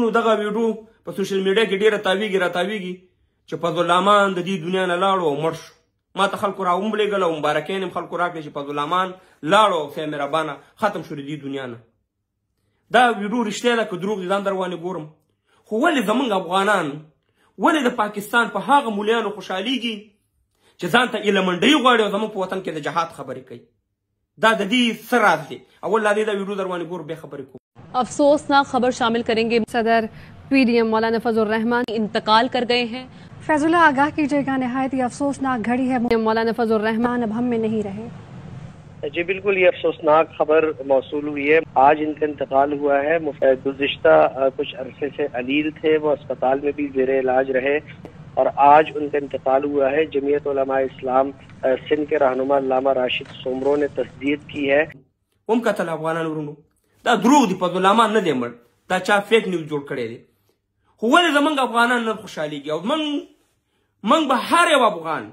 ورونو دغه ویډیو په سوشل میډیا کې ډیره تاویږي راتاویږي چې فضل الامان د دې دنیا نه لاړو او مړ شو. ما ته خلکو راومبلېږل او مبارکۍ هم خلکو راکړې چې فضل الامان لاړو او خدای مهربانه ختم شو د دې دنیا نه. دا ویډیو رښتیا ده که دروغ دي ځان در باندې ګورم. خو ولې زمونږ افغانان ولې د پاکستان په هغه مولیانو خوشحالېږي چې ځان ته ایله منډۍ غواړي او زمونږ په وطن کې د جهاد خبرې کوي؟ دا د دې څه راز دی؟ اول لا دې دا ویډیو در باندې ګورم، بیا خبرې کوم. افسوسناک خبر شامل करेंगे। सदर पीडीएम मौलाना फजल रहमान इंतकाल कर गए हैं। फैजुल्ला आगाह कीजिएगा, नहायत ही अफसोसनाक घड़ी है। मौलाना फजल रहमान अब हम में नहीं रहे। जी बिल्कुल, ये अफसोसनाक खबर मौसूल हुई है। आज इनका इंतकाल हुआ है। गुज़िश्ता कुछ अरसे से अलील थे, वो अस्पताल में भी ज़ेर इलाज रहे और आज उनका इंतकाल हुआ है। जमीयत उलमा इस्लाम सिंध के रहनुमा अल्लामा राशिद सोमरो ने तस्दीक की है। هم کتل افغانان ورونو، دا دروغ دي، فضل الامان نه دی مړ، دا چا فیک نیوز جوړ کړی دی. خو ولې زمونږ افغانان نن خوشحالېږي؟ او موږ به هر یو افغان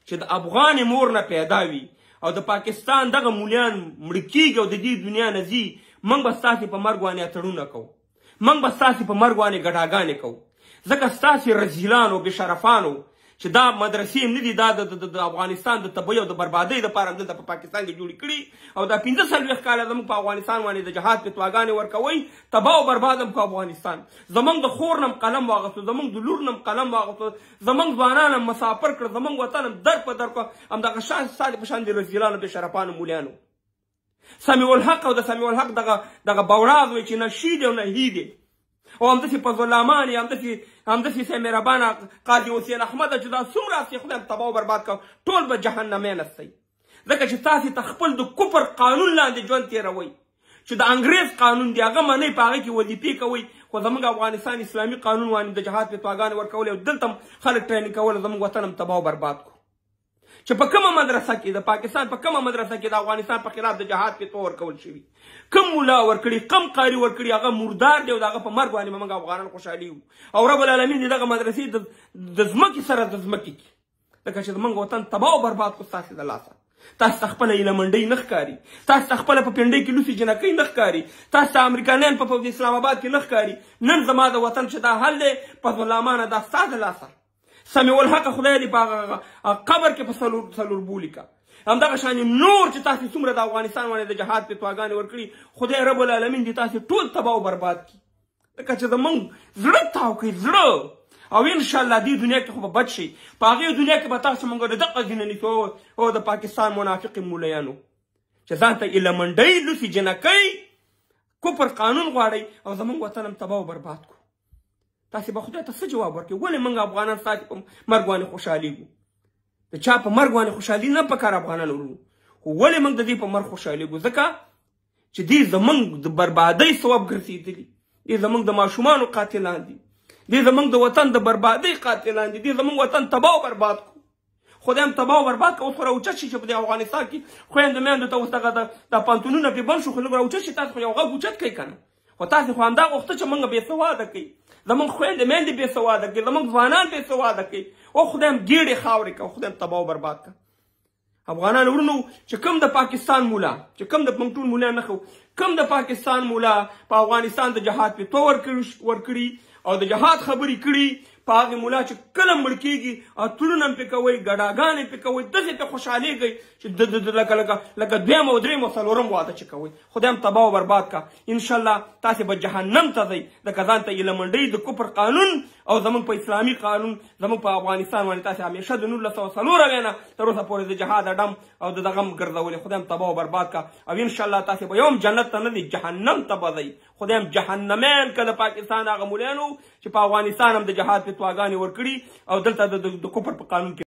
چې د افغان مور نه پیدا وي او د پاکستان دغه مولیان مړه کېږي او د دې دنیا نه ځي، موږ به ستاسې په مرګ باندې اتڼونه کوو، موږ به ستاسې په مرګ باندې ګډاګانې کوو، ځکه ستاسې رزیلانو بېشرفانو چې دا مدرسې هم نه دي، دا د افغانستان د تبعی او د بربادۍ دپاره هم دلته په پاکستان کې جوړې کړي او دا 45 کاله زموږ په افغانستان باندې د جهاد فتواګانې ورکوئ، تباه او برباد هم کړو افغانستان. زموږ د خور نه هم قلم واغستو، زموږ د لور نه هم قلم واغستو، زموږ ځوانان هم مسافر کړ، زموږ وطن هم در په در کړو. همدغه شان ستاسې په شان د رزیلانو بېشرفانو مولیانو سمیع الحق او د سمیع الحق دغه بوړاز وی چې نه شي دی او نه هي دی، او همداسې فضل الامان یې، همداسې سه مهربانه قاضي حسین احمد چې دا څومره هستي خدای هم تباه او برباد کړ، ټول به جهنمیان هستئ. ځکه چې تاسې ته خپل د کفر قانون لاندې ژوند تېروئ چې د انګرېز قانون دی، هغه منئ، په هغه کې وظیفې کوئ. خو زموږ افغانستان اسلامي قانون باندې د جهاد فتواګانې ورکولې او دلته هم خلک ټریننګ کول، زموږ وطن هم تباه او برباد کړو. چې په کومه مدرسه کې د پاکستان په کومه مدرسه کې د افغانستان په خلاف د جهاد فتوا ورکول شوي، کوم ملا ورکړي، کوم قاري ورکړي، هغه مردار دی او د هغه په مرګ باندې به موږ افغانان خوشحالي یو. او رب العالمین دې دغه مدرسې د ځمکې سره د ځمکې کړي، ځکه چې زموږ وطن تباه او برباد کړو ستاسې د لاسه. تاسې ته خپله ایله منډۍ نه ښکاري، تاسې ته خپله په پنډۍ کې لوڅې جنکۍ نه ښکاري، تاسې ته امریکایان په اسلام اباد کې نه ښکاري. نن زما د وطن چې دا حل دی فضل الامانه، دا ستا د لاسه. سمیع الحق خدای دې په هغه قبر کې په څلور بولي که. همدغه شانې نور چې تاسې څومره د افغانستان باندې د جهاد فتواګانې ورکړي، خدای رب العالمین دې تاسې ټول تباه او برباد کړي، ځکه چې زموږ زړه تاو کوي زړه. او انشاءالله دې دنیا کې خو به بچ شئ، په هغې دنیا کې به تاسو موږ د دقه ځینې نیسو. او د پاکستان منافقې مولیانو چې ځان ته ایله منډۍ لوڅې جنکۍ کفر قانون غواړئ او زموږ وطن هم تباه او برباد کړو. تاسې به خدای ته څه جواب ورکړئ؟ ولې موږ افغانان ستاسې په مرګ باندې خوشحالېږو؟ د چا په مرګ باندې خوشحالي نه پکار افغانان ورونو، خو ولې موږ د دې په مرګ خوشحالېږو؟ ځکه چې دې زموږ د بربادۍ سبب ګرځېدلي، دې زموږ د ماشومانو قاتلان دي، دې زموږ د وطن د بربادۍ قاتلان دي، دې زموږ وطن تباه او برباد کړو. خدای هم تباه او برباد کړو. اوس خو راوچت شي چې په دې افغانستان کې خویندو میندو ته اوس دغه د پوهنتونونه پرې بند شو، خو لږ راوچت شي، تاسو خو یو غږ اوچت کړئ که نه. خو تاسې خو همدا غوښته چې موږ بې سواده کړئ، زموږ خویندې میندې بې سواده کړئ، زموږ ځوانان بې سواده کړئ. او خدای هم ګېډې خاورې کړه، خدای هم تباه او برباد کړه. افغانان ورونو چې کوم د پاکستان مولا، چې کوم د موږ ټول مولا نه خو، کوم د پاکستان مولا په افغانستان د جهاد فتوا ورکړي او د جهاد خبرې کړي، په هغې مولا چې کله مړ کېږي اتلونه هم پرې کوئ، ګډاګانې پرې کوئ، داسې پرې خوشحالېږئ چې لکه لکه لکه دویم او دریم او څلورم واده چې کوئ. خدای هم تباه او برباد کړه. انشاءالله تاسې به جهنم ته ځئ، ځکه ځان ته ایله منډۍ د کفر قانون او زموږ په اسلامي قانون زموږ په افغانستان باندې تاسې همیشه د 1974 نه تر اوسه پورې د جهاد اډم او د دغه هم ګرځولې. خدای هم تباه او برباد کړه. او انشاءالله تاسې به یو هم جنت ته نه ځئ، جهنم ته به ځئ. خدای هم جهنمیان که د پاکستان هغه مولیانو چې په افغانستان هم د جهاد فتواګانې ورکړي او دلته د کفر په قانون کې.